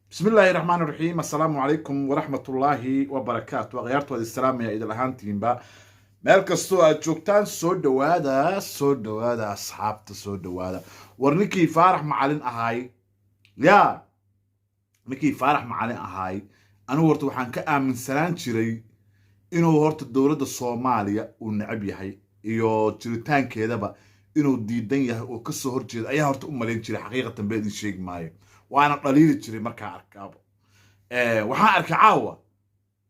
Bismi illaahi raxmaan raxiim. Assalaamu calaykum waraxmatullaahi wabarakaatu. Akhyaartooda islaamaya idil ahaantiinba, meel kastoo aad joogtaan, soo dhawaada, soo dhawaada asxaabta, soo dhawaada. War ninkii Faarax Macalin ahaay, yaa ninkii Faarax Macalin ahaay, anigu horta waxaan ka aaminsanaan jiray inuu horta dowladda Soomaaliya uu necab yahay iyo jiritaankeedaba inuu diidan yahay oo kasoo horjeeda ayaa horta u malayn jiray. Xaqiiqatan bee idin sheegi maayo, waana dhaliili jiray markaa arkaaba. Waxaan arkay caawa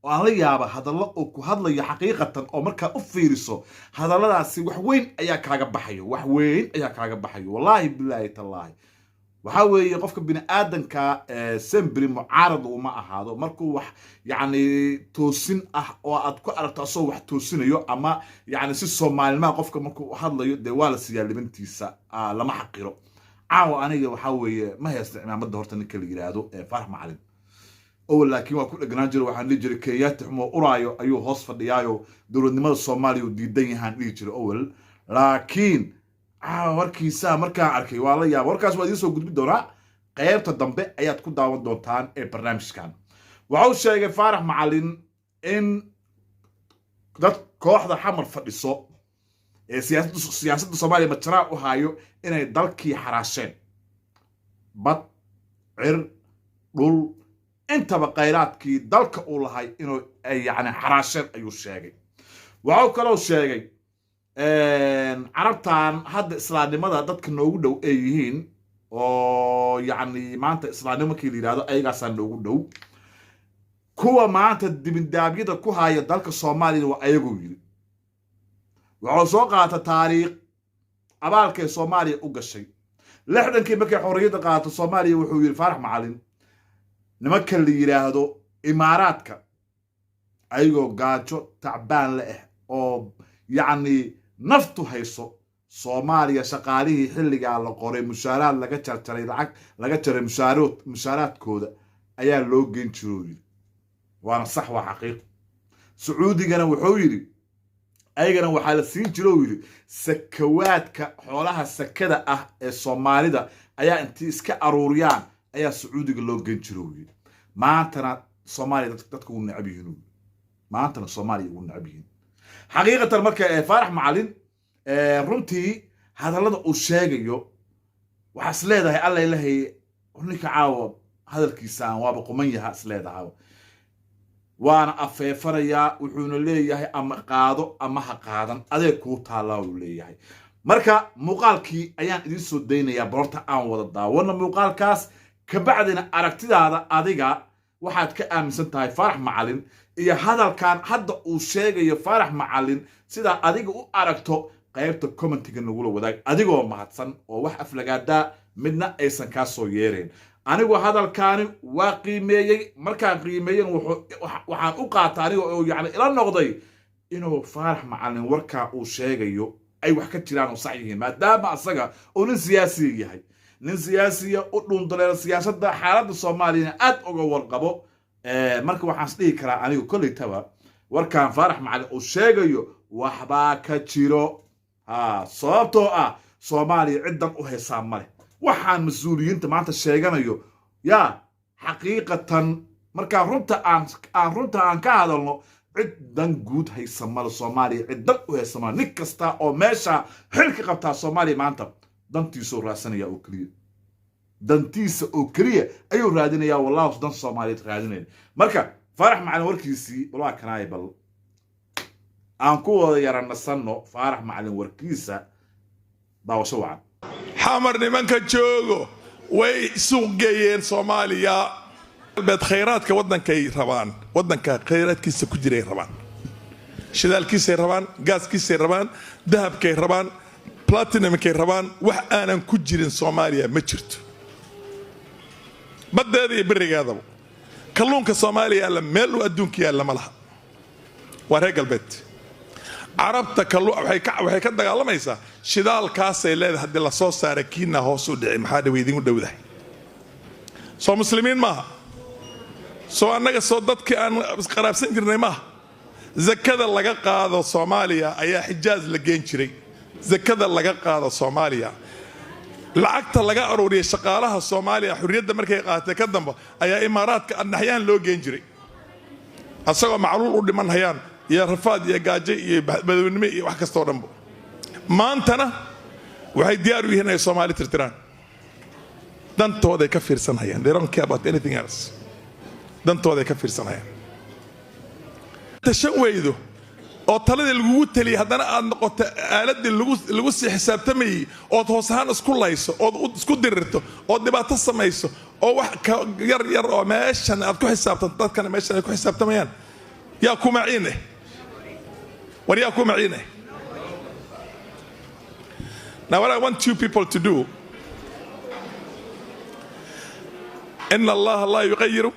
oo aan la yaaba hadallo uu ku hadlayo xaqiiqatan, oo markaa u fiiriso hadalladaasi wax weyn ayaa kaaga baxayo, wax weyn ayaa kaaga baxayo. Wallaahi bilaahi tallaahi, waxaa weeye qofka bini aadanka sembri mucaarad uma ahaado markuu wax yacni toosin ah oo aad ku aragto asagoo wax toosinayo ama yacni si soomaalinimaha qofka markuu hadlayo, dee waa la siiyaa libantiisa, lama xaqiro. Caawa aniga waxaa weeye ma haysta cimaamadda horta ninka la yidhaahdo Faarax Macalin owel, laakiin waa ku dheganaan jiray. Waxaan dhihi jiray Kenyaati xumoo uraayo ayuu hoos fadhiyaayo, dowladnimada Soomaaliya uu diidan yahaan dhihi jiray owel, laakiin caawa warkiisa markaan arkay waa la yaaba. Warkaas waa idiin soo gudbi doonaa, qaybta dambe ayaad ku daawan doontaan ee barnaamijkan. Waxau sheegay Faarax Macalin in dad kooxda Xamar fadhiso ee siyaasadda Soomaaliya majaraa u hayo inay dalkii xaraasheen, bad, cir, dhul intaba khayraadkii dalka uu lahay inuu ay yani xaraasheen ayuu sheegay. Waxau kaloo sheegay carabtan hadda islaamnimada dadka noogu dhow ay yihiin, oo yacni maanta islaamnimo markii la yidhahdo ayagaasaa noogu dhow, kuwa maanta dibindaabyada ku haya dalka Soomaaliyana waa ayaguu yidhi. Wuxuu soo qaata taariikh abaalkay Soomaaliya u gashay 60-kii markay xorriyadda qaadato Soomaaliya. Wuxuu yidhi Faarax Macalin, nimanka la yidhaahdo Imaaraadka ayagoo gaajo tacbaan la ah oo yacni naftu hayso, Soomaaliya shaqaalihii xilligaa la qoray mushaaraad laga jarjaray, lacag laga jaray mushaaraadkooda ayaa loo geyn jiro, yidhi. Waana sax, waa xaqiiq. Sacuudigana wuxuu yidhi ayagana waxaa la siin jiro, uu yidhi, sakawaadka xoolaha sakada ah ee Soomaalida ayaa intii iska aruuriyaan ayaa Sacuudiga loo geyn jiro, uu yidhi. Maantana Soomaaliya dadka ugu necab yihiin, uu yidhi. Maantana Soomaaliya ugu necab yihiin xaqiiqatan. Marka Faarax Macalin runtii hadallada uu sheegayo waxaa is leedahay, alla ilahay, ninka caawa hadalkiisaan waaba quman yaha is leedahay, waana afeefanayaa. Wuxuuna leeyahay ama qaado ama ha qaadan, adeeg kuu taallaa, uu leeyahay. Marka muuqaalkii ayaan idiin soo daynayaa, bororta aan wada daawano muuqaalkaas, kabacdina aragtidaada adiga waxaad ka aaminsan tahay Faarax Macalin iyo hadalkan hadda uu sheegayo Faarax Macalin sidaa adiga u aragto, qaybta commentiga nagula wadaag, adigoo mahadsan oo wax aflagaadaa midna aysan kaa soo yeerayn. Anigu hadalkaani waa qiimeeyey. Markaan qiimeeyen waxaan u qaata aniga oo yani ila noqday inuu Faarax Macalin warkaa uu sheegayo ay wax ka jiraan oo sax yihiin, maadaama asaga uu nin siyaasiya yahay, nin siyaasiya u dhuundaleela siyaasadda, xaaladda Soomaaliyana aad uga warqabo. Marka waxaan is dhihi karaa anigu kolleytaba warkan Faarax Macalin uu sheegayo waxbaa ka jiro, ha sababtoo ah Soomaaliya ciddan u haysaa male. Waxaan mas-uuliyiinta maanta sheeganayo yaa xaqiiqatan markaa runta aan ka hadalno, cid dan guud haysa male. Soomaaliya cid dan u haysa male. Nin kasta oo meesha xilka qabtaa Soomaaliya maanta dantiisuu raadsanaya oo keliya, dantiisa oo keliya ayuu raadinayaa, wallahu dan Soomaaliyeed raadinaya. Marka Faarax Macalin warkiisii bal waa kanaay, bal aan ku wada yara nasanno Faarax Macalin warkiisa. Daawasho wacan. Xamar nimanka joogo way suuq geeyeen Soomaaliya galbeed. Khayraadka waddankay rabaan, waddanka khayraadkiisa ku jiray rabaan, shidaalkiisay rabaan, gaaskiisay rabaan, dahabkay rabaan, platinumkay rabaan. Wax aanan ku jirin Soomaaliya ma jirto, baddeeda iyo berigeedaba. Kalluunka Soomaaliya yaalla meel uu adduunka yaalla ma laha, waa reer galbeed. Carabta waxay ka dagaalamaysaa shidaalkaasay leedahay. Haddii lasoo saara kiina hoos u dhici, maxaa dhaw idinku dhowdahay? Soo muslimiin maaha? Soo annaga soo dadkii aan qaraabsan jirnay maaha? Zakada laga qaado Soomaaliya ayaa Xijaaz la geen jiray. Zakada laga qaado Soomaaliya. Lacagta laga aruuriyay shaqaalaha Soomaaliya xurriyadda markay qaaatay ka damba ayaa Imaaraadka adnaxyaan loo geen jiray, asagoo macluul u dhiman hayaan iyo rafaad iyo gaajo iyo badownimo iyo wax kastoo dhanbo. Maantana waxay diyaar u yihiin inay Soomaali tirtiraan. Dantooday ka fiirsanhayaan. They don't care about anything else. Dantooday ka fiirsanhayaan. Tashan weydo oo taladii lagugu taliyay, haddana aad noqoto aaladii lagu sii xisaabtamayey, ood hoos ahaan isku layso, ood isku dirirto, ood dhibaato samayso, oo wax yar yar oo meeshan aad ku xisaabtanto, dadkana meeshan ay ku xisaabtamayaan, yaa ku maciin eh? War, yaa ku maciin eh? Now, what I want you people to do, إن الله لا يغير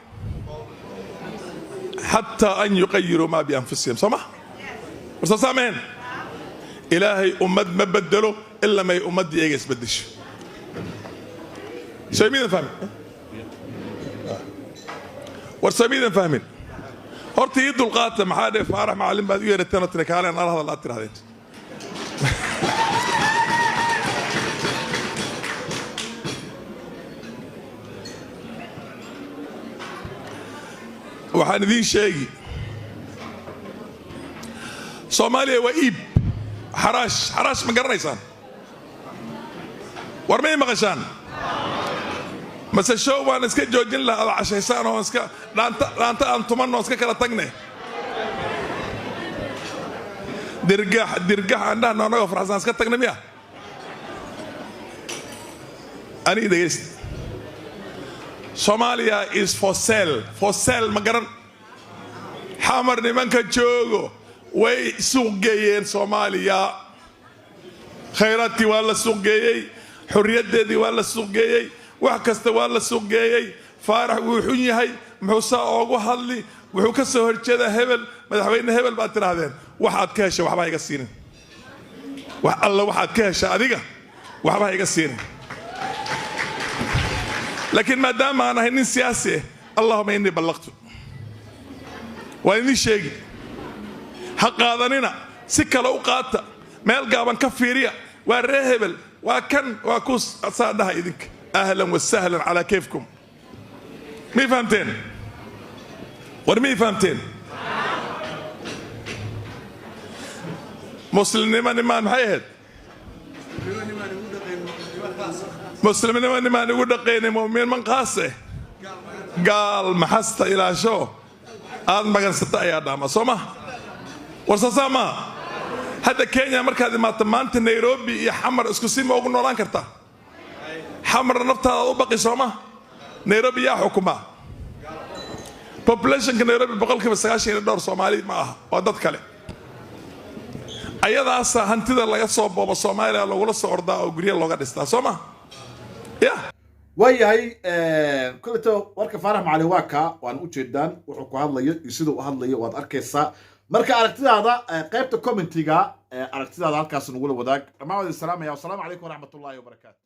حتى أن يغيروا ما بأنفسهم. صح؟ Warsa saameen, Ilaahay ummad ma bedelo ilaa may ummaddii iyaga isbedesho. Soo miidan fahmin? War, soo miidan fahmin? Horta ii dulqaata. Maxaa dhe, Faarax Macalin baad u yeerateen oo tiri, "Kaaleen nala hadal," aad tirahdeen. Waxaan idiin sheegi, Soomaaliya waa iib, xaraash. Xaraash ma garanaysaan? War, may maqashaan mase show waan iska joojin lahaa ada cashaysaan oo iska dhaanta dhaanta aan tumanno, iska kala tagne? Dirgax dirgax aan dhahno, annagoo farxsan iska tagna miya? Aniga dhegaysta. Somalia is for sale, for sale. Ma garan? Xamar nimanka joogo way suuq geeyeen Soomaaliya. Khayraadkii waa la suuq geeyey, xorriyaddeedii waa la suuq geeyey, wax kasta waa la suuq geeyey. Faarax wuu xun yahay, muxuu saa oogu hadli, wuxuu ka soo horjeedaa hebel, madaxweyne hebel baad tidhaahdeen. Waxaad ka heshay waxba iga siinin. Wax alla waxaad ka hesha adiga waxba iga siinin. Laakiin maadaama aan ahay nin siyaasi ah, اللهم إني بلغت, waa idin sheegi. Ha qaadanina, si kale u qaata, meel gaaban ka fiiriya. Waa ree hebel, waa kan, waa ku saa dhaha idinka. أهلا وسهلا, على كيفكم. May fahamteen? War, may fahamteen? Muslimnimo nimaan, maxay ahayd, muslimnimo nimaan igu dhaqaynay, mu'min man qaase, gaal maxasta ilaasho aad magansata ayaa dhaama. Soo ma? War, saasaa maaha? Hadda Kenya markaad imaato maanta, Nairobi iyo Xamar isku si ma ugu noolaan kartaa? Xamarna naftaada aad u baqi, soo ma? Nairobi yaa xukumaa? Populationka Nairobi 90% iyo dhowr Soomaali ma aha, waa dad kale. Ayadaasa hantida laga soo boobo Soomaaliya lagula soo ordaa oo gurya looga dhistaa, soo ma ya? Waayahay, koleto warka Faarax Macalin waa kaa, waana ujeedaan wuxuu ku hadlayo iyo siduu u hadlayo, waad arkaysaa. Marka aragtidaada qaybta commentiga, aragtidaada halkaas nagula wadaag. Dhammaan waad salaamaya. Wasalaamu calaykum waraxmatullaahi wabarakaatu.